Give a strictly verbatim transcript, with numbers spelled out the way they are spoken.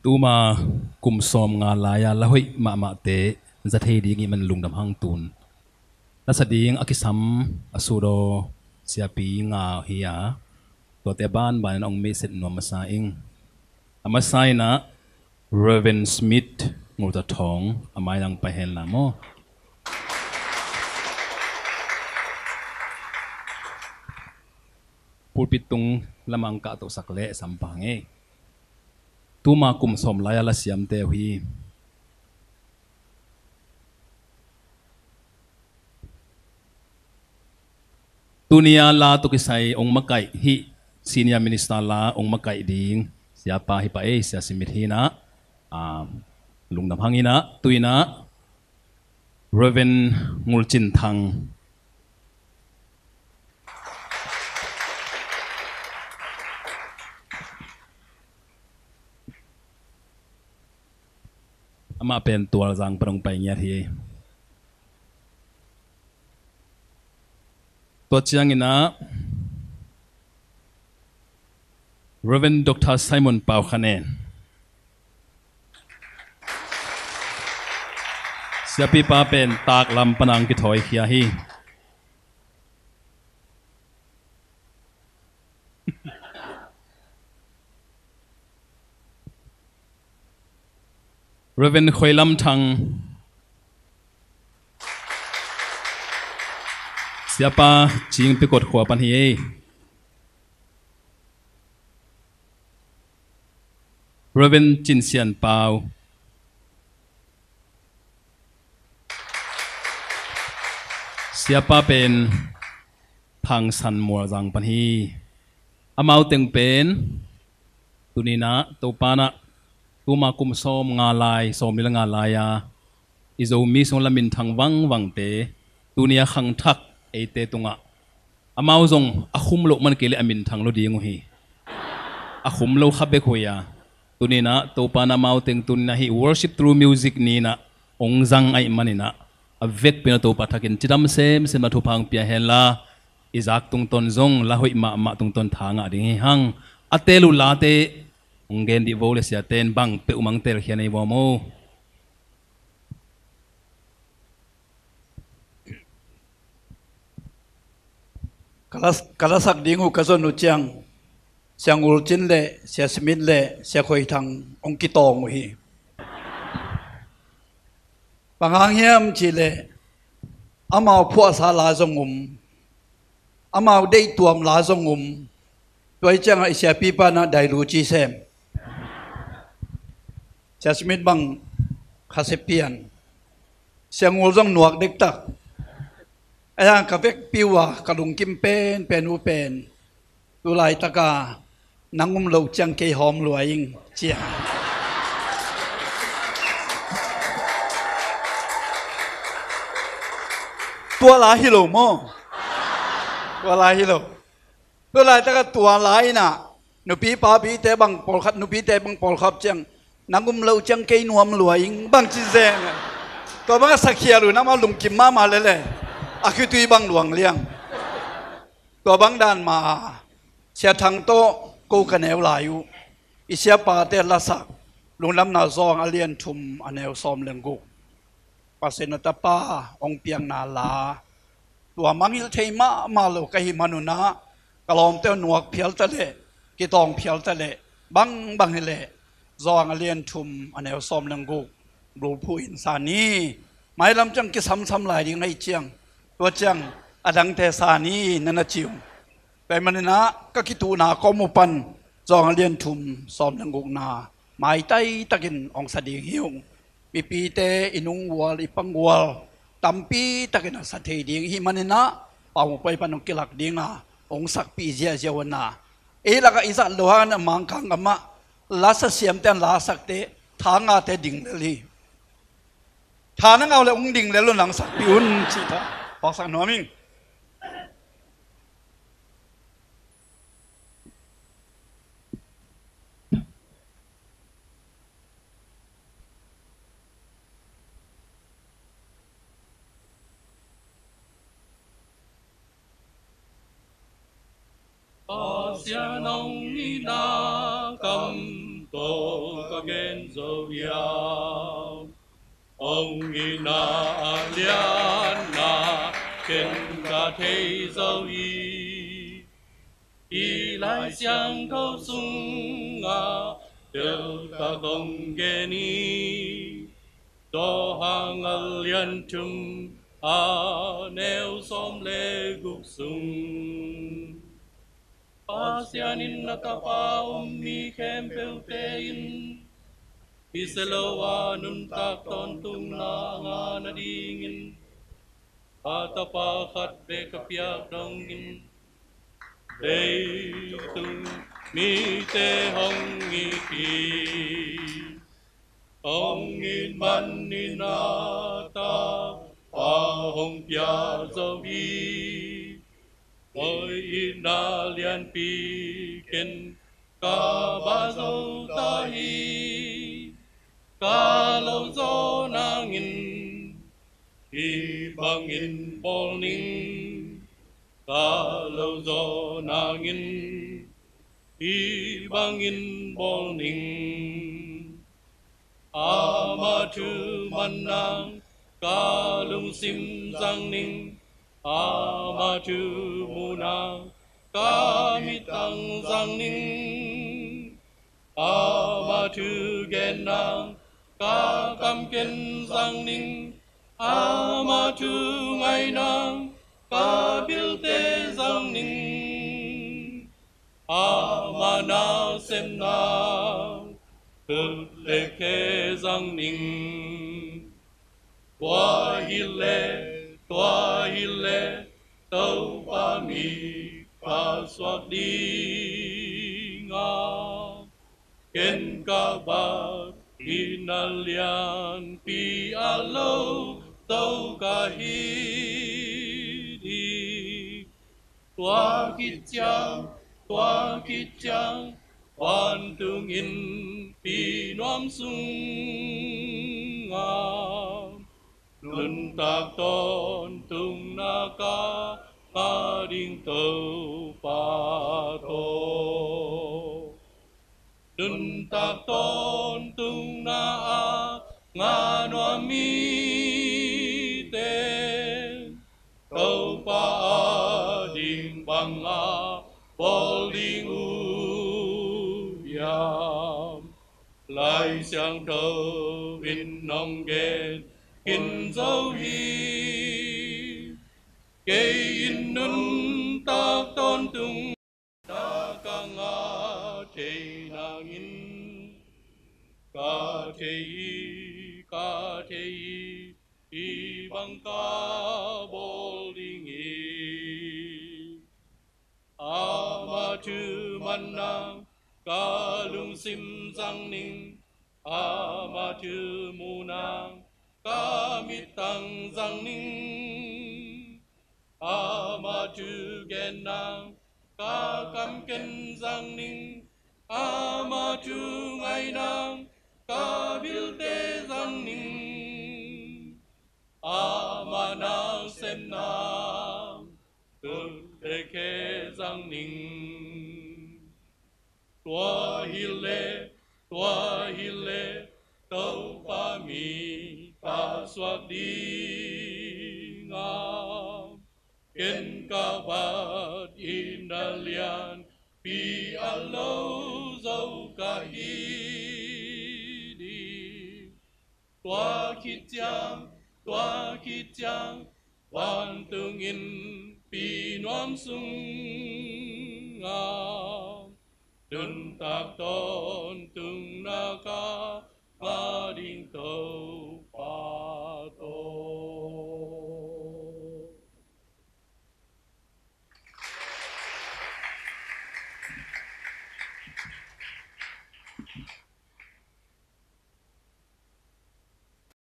Tuma kum sawm nga lai-a la hoih mahmahte za thei ding i hih man lungdam hang tun. Lasa ding a kisam a sudaw siapi nga hi a, tuate a banbanin hong maiset nuam masa ing. A masa inah Reverend Smith Ngulta Thawng a mai lang pai hen la maw. Pulpit tung lamah hong kahtohsak leh sam pah ing ei. Tuma kum sawm lai-a la siamte uh hi. Tuni-a la tawh kisai hong makaih hih Senior Minister la hong makaih ding siapa hi pah ei, Sia Smith hi inah, ah, lungdam hang inah, tu inah Reverend Ngul Cin Thang. Amah pen Tualzang pan hong pai ngiat hi. Tua ciangin ah Reverend Doctor Simon Pau Khan En. Siapipa pen taklam pan hong kithawikhia hi. Reverend Khoi Lam Thang. Siapa Cing Pikot khua pan hi ei. Reverend Cin Sian Pau. Siapa pen Thang San Mualzang pan hi. Amau teng pen tuni inah Topa inah tuma kum sawm nga lai, sawm li le nga lai-a i Zomi sung la minthang vangvangte, tuni a khangthak eite tungah amau zong a khum loh man kei leh a minthang lo ding uh hi. A khum lo kha bek uh hi a, tuni inah Topa inah amau teng tuni inah hih Worship Through Music ni inah hong zang ahih man inah a vekpi inah Topa thakin cidam semsem a thupha hong pia hen la, i zak tungtawn zong la hoih mahmah tungtawn tha ngah ding hi hang. A teel uh late hong gen dih vo le, siate in bang peuhmah hong teelkhia nei vo maw. Ka la, ka lasak ding uh ka zon uh ciang Sia Ngul Cin le Sia Smith le Sia Khoi Thang hong kitawng uh hi. Bang hang hiam cih leh amau phuahsa la zong um, amau deihtuam la zong um. Tua hi ciangah i siapipa inah dailuci sem. Sia Smith bang khasia pian. Sia Ngul zong nuak dektak. Ahi hang ka vekpi uh a ka lungkim penpen uh pen, tu laitaka nang um loh ciang kei hawm lua ing, ci a. Tua la hi lo maw? Tua la hi lo. Tu laitaka tua la inah nupi papite bang pawlkhat, nupite bang pawlkhat ciang, nang um loh ciang kei nuam lua ing, bang ci zeng. Tua bang a sakhial uh in amau lungkim mahmah lel e. A khitui bang luang liang. Tua bang dan mah a, Sia Thang tawh ko ka neu lai uh, i siapate lasak, Lungdamna Zawhang a lian thum a neu sawm le guk. Pasian a Tapa hong piakna la, tua mangngilh thei mahmah lo ka hih man un ah, ka lawmte uh nuak phial ta leh, kitawng phial ta leh, bangbang hi leh, Zawhang a lian thum a neu sawm le guk bulphuh in sa ni. Mailam ciang kisamsam lai ding ahih ciang, tua ciang a dangte sa ni na na ci ung. Tua ahih manin ah ka kituhna kawm uh pan Zawhang a lian thum sawm le gukna maitai takin hong sa ding hi ung. Mipite, i nungual, i pangual tampi takin a sa thei ding i hih manin ah, Paumu Pai pan hong kilak ding a, hong sakpih ziahziah uh a na. Ei lakah i zat loh hangin a Mangkang gamah lasa siamte an lasakte tha ngate ding lel hi. Tha na ngah uh leh hong ding lel un, langsakpih un cih tawh phawksak nuam ing. Pasian hong itna kam tawh ka gen zo hiam? Hong itna a lianna ken ka thei zo hi. Hih Lai Siangtho sungah teltak hong gen hi. Johan a lian thum a neu sawm le guk sung. Pasian in a Tapa a um mi khempeuhte in hi se lo a nuntak tawntungna a ngah nadingin a Tapa khat bek a piak dongin leitung mite hong it hi. Hong it manin a Tapa hong pia zo hi. Hong itna lianpi ken ka ba zo ta hi. Ka lo zaw nangin hih bangin bawl ning. Ka lo zaw nangin hih bangin bawl ning. Ama thu man nang ka lungsim zang ning. Ama thu mu nang ka mittang zang ning. Ama thu gen nang ka kam ken zang ning. Ama thu ngai nang ka bilte zang ning. Ama na sem nang khut le khe zang ning. Tua hi leh, tua hi leh Topa mi pasuak ding a ken ka bat itna lianpi a lo zo ka hi ding. Tua khit ciang, tua khit ciang vantung innpi nuam sungah nuntak tawntungna ka ngah ding Topa tawh. Nuntak tawntungna a ngah nuam mite Topa a ding bang a bawl ding uh hiam? Lai Siangtho in hong gen khin zo hi. Kei in nuntak tawntungna ka ngah thei nangin ka thei hi, ka thei hi, hih bang ka bawl ding hi. Ama thu man nang ka lungsim zang ning. Ama thu mu nang ka mittang zang ning. Ama thu gen nang ka kam ken zang ning. Ama thu ngai nang ka bilte zang ning. Ama na sem nang khut le khe zang ning. Tua hi leh, tua hi leh Topa mi pasuak ding a ken ka bat itna lianpi a lo zo ka hi ding. Tua khit ciang, tua khit ciang vantung innpi nuam sungah nuntak tawntungna ka